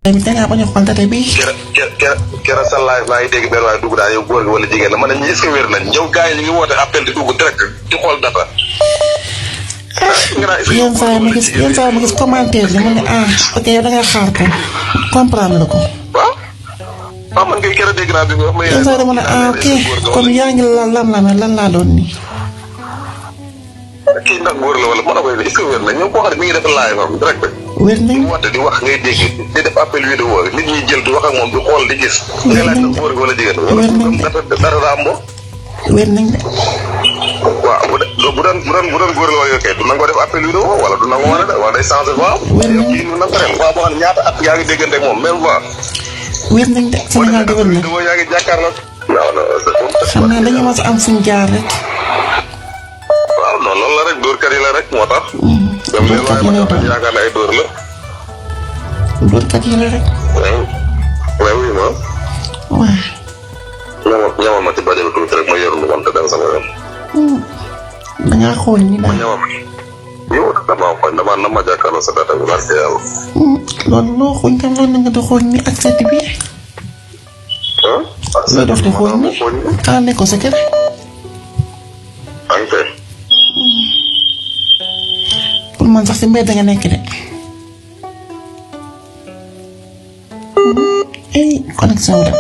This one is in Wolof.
tamit da ngaa bañ a xool date bi. kera sa live maa ngi dégg benn waaye dugg daal yow góor gi wala jigéen la ma ne ñi est-ce que wér nañ yow gars yi ñu ngi woote appel di dugg direct di xool data. yenn saa yi ma gis commentaire yi mu ne ok yow da nga xaar ko comprendre ko. waaw man kay keroog dégg naa bi nga wax ma yenn saa yi dama ne ok kon yaa ngi lan laa doon nii. kii ndax góor la wala mën na koy est-ce que wér nañ ñoom koo xam ne mi ngi def live am direct. wér nañ di woote di wax ngay dégg di def appel vidéo nit ñi jël di wax ak moom di xool di gis. nga laaj ndax góor gi wala jigéen wala dara rambo. wér nañ de. waaw bu doon góor la wala yow kay du nangoo def appel vidéo wala du nangoo wane de wala day changé voix. wér nañ kii nu nantareel voix boo xam ne ñaata at yaa ngi déggante ak moom même voix. wér nañ de Sénégal di wér na. yaa ngi jàkkaarloo. xam naa dañu mas a am fuñ jaar rek. waaw non loolu la rek dóorkat yi la rek moo tax. dóorkat yi la rek yaakaar ne ay dóor la. dóorkat yi la rek. mais oui ma. waaw. ñamal ma ci bàjjale tuuti rek ma yorul wante dem sama yoon. da ngaa xool ni daal. yow damaa xool damaa na ma jàkkaarloo sa data bi barke yàlla. loolu loo xool tam loolu na nga di xool ni ak sa bi. loo def di xool ni xanaa nekkoo sa kër. ok. pour man sax si mbedd nga nekk de. ay connexion bi